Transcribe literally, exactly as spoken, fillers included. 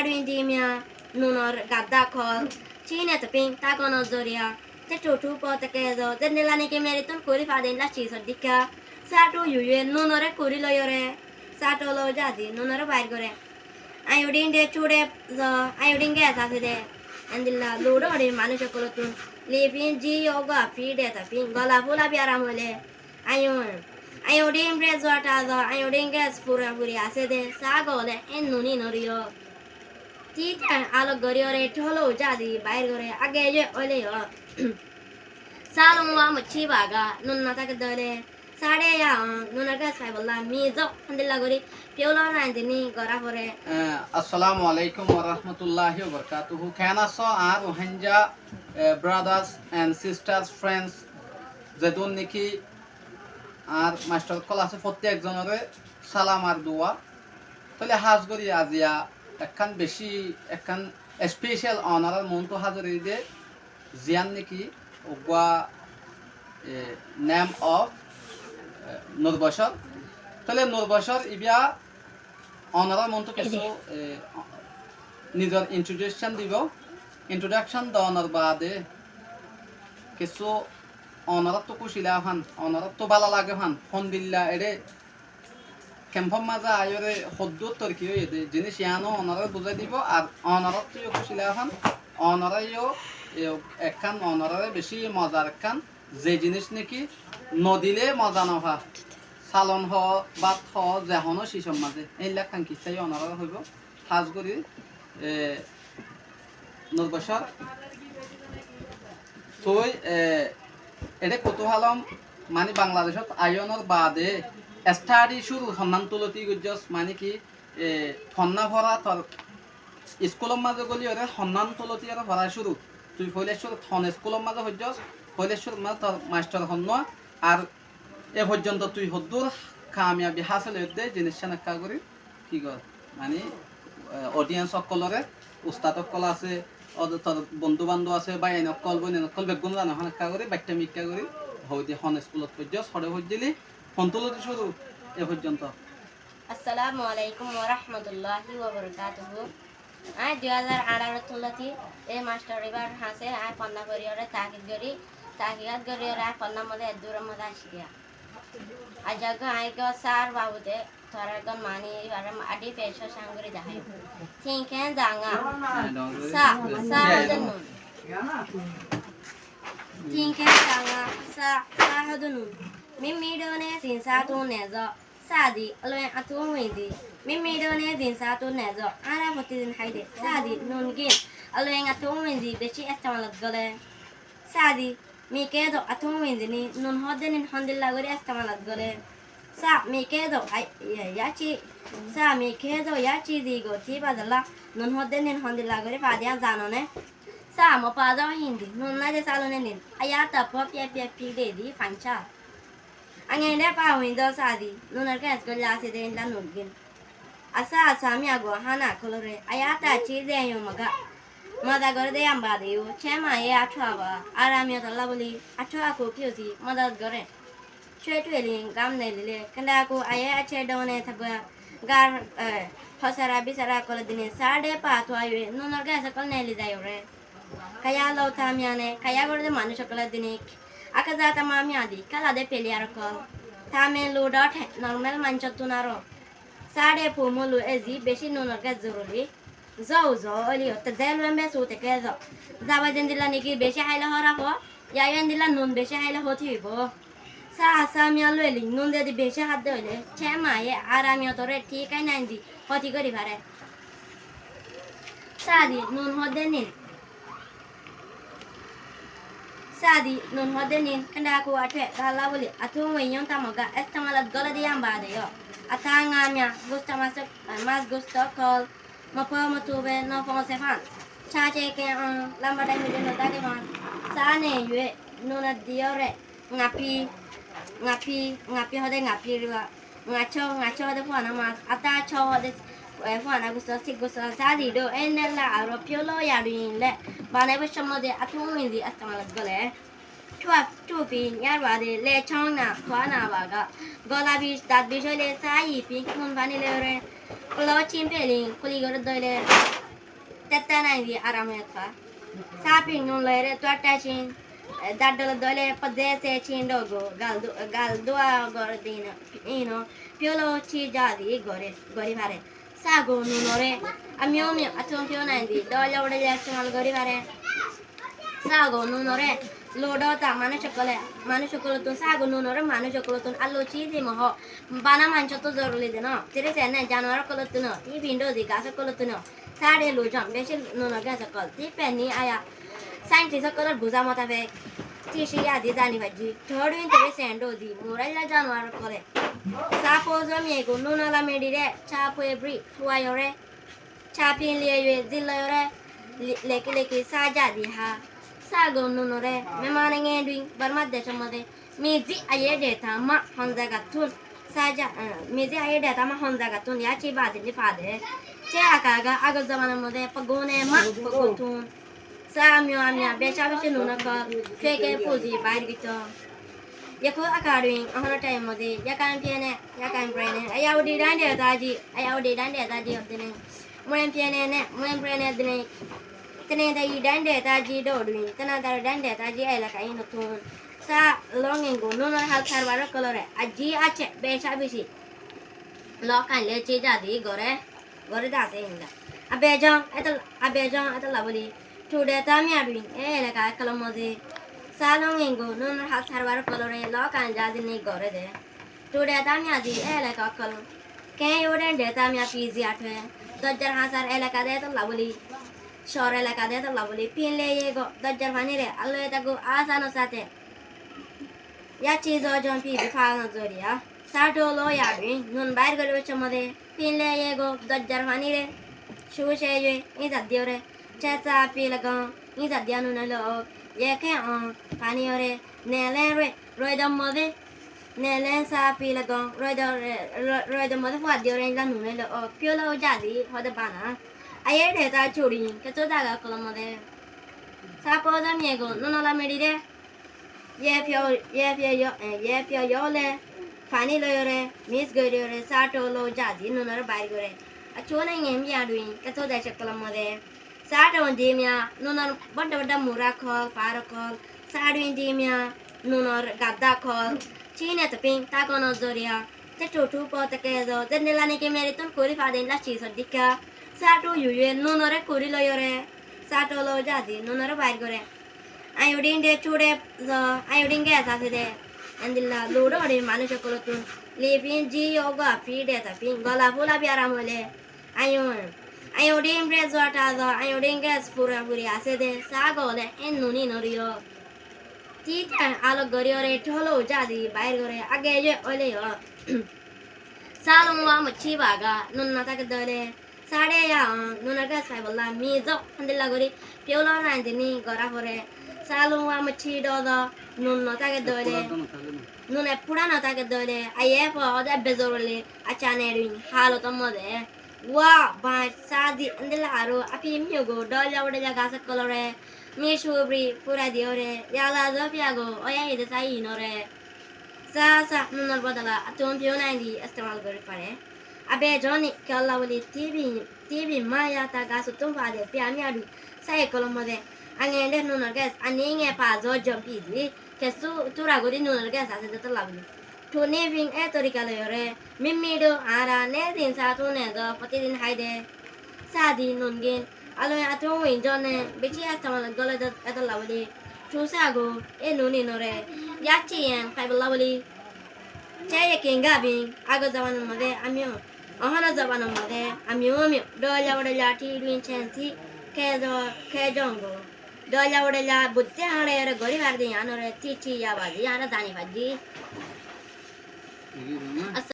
Indi miya nunor gadda kol, cine teping tagonor zoriya, te tutu pote kezo, zendilla niki merittun kuri fadin la ciso dikka, satu yuyue nunore kuri loyore, satu lo jadi nunore bair gore. Ayudin de chude zo, ayudin gas ase de, endilla ludo de manush okolottun, lipin ji ogo api de tapin, gola fula biaram ole, Aññí, aññí uçím re zuwa tazo, aññí uçím ges fura furi asé de, saá gole, en nuni noriyo. Tita alok gori ore tholo uja di bair gore, age ye ole yo. Salum wa muchi baga, nun na take dole. Sare ya, nun na ges fai bolla, mi zo, handilla gori, piolo na indini gora fore. Eh, assalamu alaikum wa rahmatullahi wa barakatuhu. Ken aso, añár Rohingya, eh, brothers and sisters, friends, zedún niki añár mastor ókkol asé, fottí ekzonore salam ar dua. Tóile hás gorí aziya ekkán bicí, ekkán special onorár muúntu házir óiye de, ziyán niki uggúa, e, name of, e, Nurbocór. Tóile Nurbocór ibá onorár muúntu kessú, e, nizor introduction dibo. Introduction donor baade kessú onoráttu kúci lage fán, onoráttu bála lage fán, hondilla eçé kempór mazé aiyóre hoddúr torki óiye de, jiníc yiáno onoráre buzái dibo, ar onoráttu yó kúci lage fán, onorá yó, e, ekkán onoráre bicí mozar ekkán, ze jiníc niki nodilé moza nofa, salon hoó, bát hoó, ze honó cicor mazé, éilla ekkán kissá yó onoráre hoibó. Hás gorí, e, Nurbocór, tui, e, eçé kutuhálom, mani Bangladecót aiyónor baade study cúru honnán tulóti goijjós, mani ki, e, fonná fora tor iskúlor mazé góli ore honnán tulóti ore fora cúru. Tui foóila cúrut hon iskúlor mazé foijjós, foóila cúrut mazé tor mastor honnúa, ar e foijjonto tui hoddúr kamiyabi hásil óiye de jiníccán ekká gorí ki gor, mani, e, audience ókkolóre, ustad ókkol asé, ode tor bondú bandóp asé, báiyain ókkol, bóinain ókkol, beggúnore zano fán ekká gorí, baiththami ekká gorí, hoói de hon iskúlot foijjós, hoçé foijjíli, hon tulóti cúru e foijjonto. Assalamu alaikum wa rahmatullahi wa barakatuhu. Aññí dui házar añçáro tulóti e mastor ibár hañsé aññí fonná fori ore tahkik gorí, tahkikat gorí ore aññí fonnár mazé eddúror mazé aiccí giya. Aijja eggúa aññí eggúa sár babute torár eggúa mani ibáre addi fecó cán gorí deháiyum. Tin ken zanga. Sa, sa hodé nun. Tin ken zanga, sa, sa hodé nun. Mimmi done sin sa tun nezo. Sádi, alweng atú uñidi. Mimmi done din sáttu nezo, añára fotidin háide. Sádi, nun gin, alweng atú uñidi bicí estemalot góle. Sádi, mi kédo atú uñidi ni, nun hoódde nin hondilla gorí estemalot góle. Sá, mi kédo, ai, ya, yaci, sá, mi kédo yaci digo, tí badala, nun hoódde nin hondilla gorí fadiya zanone. Sá, mo fada hindi, nun náide salone nin, ayata po pia pia pide di fanca. Aññí eénde fa uñído sádi, nunor ges goilla asé de eénla nurgín. Asá, asá, mi agua hána kolóre, ayáta ací de yó maga. Moza goré de yamba de yó, cé maye athóa ba, ar ami otolla bóli, athóa ku kiyósi, moza goré. Cúe tueli, gam nelile, kénda ku ayé acé dóne tagua, gar, e, hosara bisara kole dine, sáde pa tuayue, nunor ges kol neli zaiyoré. Kaya lou tamiyane, kaya goré de manúic ókkolor dinik. Aka za tamamiya di, kala de peliyar ókkol. Tame lu dot he, normal manúicottún aró. Sáde pumulu ezi, beci nunor ges zoruri. Zou, zou, óiliyo, te zel wembe su teke zo. Zaba zendilla niki beci háile hóraf ó, yaiyo endilla nun beci háile hóti óibo. Sa, sa, miyan loi eling, nun zodi beci hádde óile, cé maye, ar ami otore thík ai nain di, hóti gorí fare. Sádi, nun hoódde nin. Sádi, nun hoódde nin, kénda ku athé, galla bóli, atú uñíyon tamoga, estemalot góle diyam baade yó. Atá añá miya, gusto mas, mas gusto kol, mo fo, mo tube, no fo, se fan. Chá, che, ke, on, lamba dai, midi, no, dage, fan. Sa, ne, yue, nun, a, diyo, re. Ŋapi, ŋapi, ŋapi hoóde ŋapi riba. Ŋaco, ŋaco hoóde fuana mas. Ata co hoóde, e, fuana gusto, sik gusto, sadi do, endilla aró piyólo yadu inle. Bane bocco mode atú uñidi estemalot góle. Tuwa, tufi, yar bade, le cong na, fuana baga. Gola bic, dat bic óile, sayi, pink, mun fani le ore. Klo cim peli, kuli goré dóile. Tetta nai di aram ekka. Sapin nun loire tuatta cin, eh, daddol dole pazese cin dogo, gal du-, gal dua gor dino, ino, piolo ci jadi gore, gori fare. Sago nunore, ami omi atun piona indi, dola ude le istemal gori fare. Sago nunore, lodo ta manush okole, manush okolottun, sago nunore manush okolottun, allo ci di moho, bana mancho to zoruli de no, tiri sene januar okolottun no, ti bindo di gas okolottun no, sare lo jam, beci nunor gas okol, ti peni aya, scientist okolor buza motabek, ti si adi zani faji, thodu inte be sendo di, muralla januar okole. Suppose ami ego nun ola medi re, cha pue bri, pua yore, cha pin lie yue, zil lo yore, li-, leki leki sa jadi ha. Sago nun ore, memane nge duing, Barma dec mode. Mizi aye de tama honza gatun. Sa ja, eh, mizi aye de tama honza gatun, ya ci bazi ni fade. Ce aka ga ago zaman mode, pagone ma, pagotun. Sa amyo amya, beca beci nuna kol, keke puzi bair gito. Yaku akaruin, ahono time modi, yakan piene, yakan prene, aya udi dande taji, aya udi dande taji abdene. Muen piene ne, muen prene dene. Tene da i dande taji doduin, tena da dande taji ela kain tun. Sa longengo, nuna hal sar baro kolore, aji ace, beca beci. Lokan le ci jadi gore. Gori dase inda. Abejon, eto, abejon, eto labuli. Tude tami aduin, e eleka ekkolor mode. Salongengo, nun ha sarbar kolore, lokan jadini gore de. Tude tami aji, e eleka okkol. Ke yoden de tami a pizi atwe. Dojjar hasar eleka de eto labuli. Shor eleka de eto labuli. Pinle yego, dojjar fanire, allo etago asano sate. Ya cizo jon pizi fano zoriya. Sato lo yaduin, nun bair gori becho mode. Pinle yego dojjar fanire, shushe yue, insa diore, chesa pilagon, insa dianu nelo, yeke on, pani ore, nelen re, roidon mode, nelen sa pilagon, roidon re, ro-, roidon mode fua diore, insa nunelo, piolo jadi, hode bana. Aye de ta churi, keto daga kolo mode. Sapo dam yego, nunola medire, Ye pio, ye pio yo, eh, ye pio yo le, fani lo yore, mis gori yore, sato lo jadi nunore bair gore. Achuna ngem ya duin, kato da chakla mode. Sato dimya, nunor badda badda mura kol, paro kol, saduin dimya, nunor gadda kol. Chine tapin, takono zoria, te tutu po te kezo, zendela ne ke mere tun kuri faden la chiso dika. Sato yuye, nunore kuri lo yore, sato lo jadi, nunore bair gore. Aññí uçín de chúde zo, aññí uçín ges asé de. Endilla luço uçín manúic ókkolóttun. Lifin zi yó gua fi de ta fin. Gola fúla biyaram óile. Aññí, aññí uçín bre zo ta zo, aññí uçín ges fura furi asé de. Sa gole en nuni noriyo. Tita alok gorí ore thólo uza di bair gore age ye óile yó. Salung wa muccí baga, nun no táke dóile. Sáre ya, nun or gas faibolla, mizo, héndilla gorí, piulo raindini gora fore. Salung wa muccí dodo, nun no táke dóile. Nun e fura no táke dóile, aye fo, ode bezoroli, acane rin, halotor mode. Wa, bañ, sadi, héndilla aro, api miyo go, dóilla ude ja gas kolore. Mi subri, fura diore, yala zo piago, oya ide sa inore. Sa, sa, nunor bodola, atún piu naindi estemal gori fare. Abe joni, ke olla buli, tibi, tibi maya ta gasu tun fade, piami adu, sa e kolom mode. Ange ende nunor ges, ani nge pa zo jom pidi, kesu tura gori nunor ges ase de tolla buli. Tuni fin e torika loyore, mimmidu, ara, ne din sa tune zo, foti din haide. Sadi nun gin, Aloi atún injone, bicí estemal gole do edolla buli. Cusa go, e nuni nore. Yacci yen, faibolla buli. Ce yekin gabin, ago zabanor mode, amiyo. Ohono zabanor mode, amiyo, amiyo. Dolla udolla, ti duin censi, kejo, kejongo. Dolla udolla, butte hare ere gori bardi anore, ti ci yabadi, ara dani fadi.